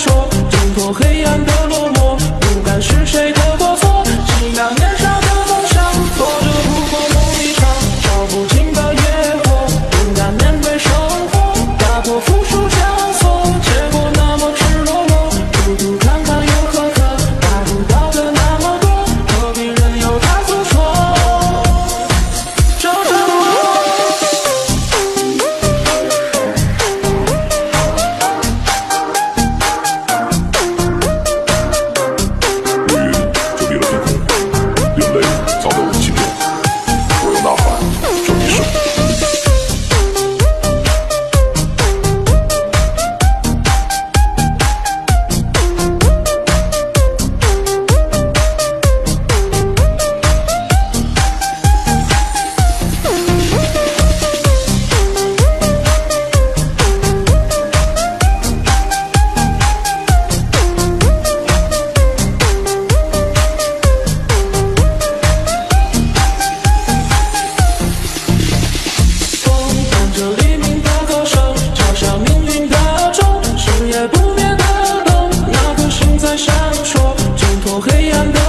挣脱黑暗的落寞，不敢是谁的过错。几秒年少的梦想，做着不过梦一场，照不尽的夜火，不敢面对生活，打破附属枷锁，结果那么赤裸裸，孤独坎坷又坎坷，达不到的那么多，何必任由它诉说？ 乌云遮蔽了天空，云雷藏在我的心中。我要呐喊，这一声。 光伴着黎明的歌声，敲响命运的钟，誓言不灭的痛，那颗心在闪烁，挣脱黑暗的